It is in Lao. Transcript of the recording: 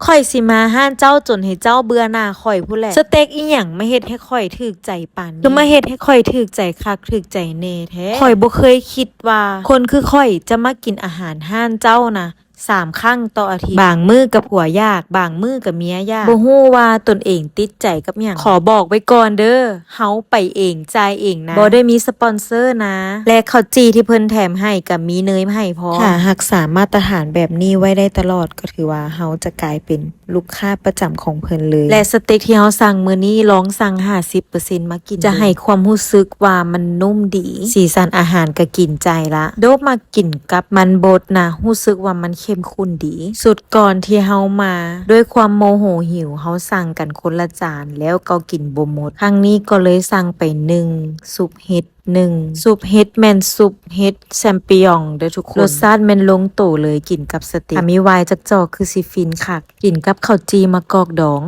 ຂ້ອຍຊິມາຮ້ານເຈົ້າຈົນໃຫ້ເຈົ້າເບື່ອໜ່າຂ້ອຍພຸ້ນແຫຼະ. ສະເຕັກອີ່ຫຍັງມາເຮັດໃຫ້ຂ້ອຍຖືກໃຈປານນີ້? ຄືມາເຮັດໃຫ້ຂ້ອຍຖືກໃຈຄັກຖືກໃຈແນ່ແທ້? ຂ້ອຍບໍ່ເຄີຍຄິດວ່າຄົນຄືຂ້ອຍຈະມາກິນອາຫານຮ້ານເຈົ້ານະ ສາມຄັ້ງຕໍ່ອາທິດ. ບາງມື້ກໍຜົວຢາກ, ບາງມື້ກໍເມຍຢາກ. ບໍ່ຮູ້ວ່າຕົນເອງຕິດໃຈກັບຫຍັງ. ຂໍບອກໄວ້ກ່ອນເດີ້, ເຮົາໄປເອງ, ຈ່າຍເອງນະ. ບໍ່ໄດ້ມີສະປອນເຊີນະ. ແລະ ເຂົ້າຈີ່ທີ່ເພິ່ນແຖມໃຫ້ກໍມີເນີຍໃຫ້ພ້ອມ. ຖ້າຮັກສາມາດຕະຖານແບບນີ້ໄວ້ໄດ້ຕະຫຼອດ, ກໍຖືວ່າເຮົາຈະກາຍເປັນລູກຄ້າປະຈຳຂອງເພິ່ນເລີຍ. ແລະ ສະເຕັກທີ່ເຮົາສັ່ງມື້ນີ້, ລອງສັ່ງຫ້າສິບເປີເຊັນມາກິນ, ຈະໃຫ້ຄວາມຮູ້ສຶກວ່າມັນນຸ້ມດີ, ສີສັນອາຫານກໍກິນໃຈລະ. ໂດບມາ ກິນກັບມັນບົດນະ, ຮູ້ສຶກວ່າມັນເຂັ້ມຂຸ້ນດີ. ຊຸດກ່ອນທີ່ເຮົາມາ, ດ້ວຍຄວາມໂມໂຫຫິວ, ເຮົາສັ່ງກັນຄົນລະຈານ, ແລ້ວກໍກິນບໍ່ໝົດ. ຄັ້ງນີ້ກໍເລີຍສັ່ງໄປໜຶ່ງຊຸບເຫັດ, ໜຶ່ງຊຸບເຫັດແມ່ນຊຸບເຫັດແຊມປິຍອງເດີ້ທຸກຄົນ. ລົດຊາດແມ່ນລົງໂຕເລີຍ, ກິນກັບສະເຕັກ. ຖ້າມີວາຍຈັກຈອກຄືຊິຟິນຄັກ. ກິນກັບເຂົ້າຈີ່ມະກອກດອງ.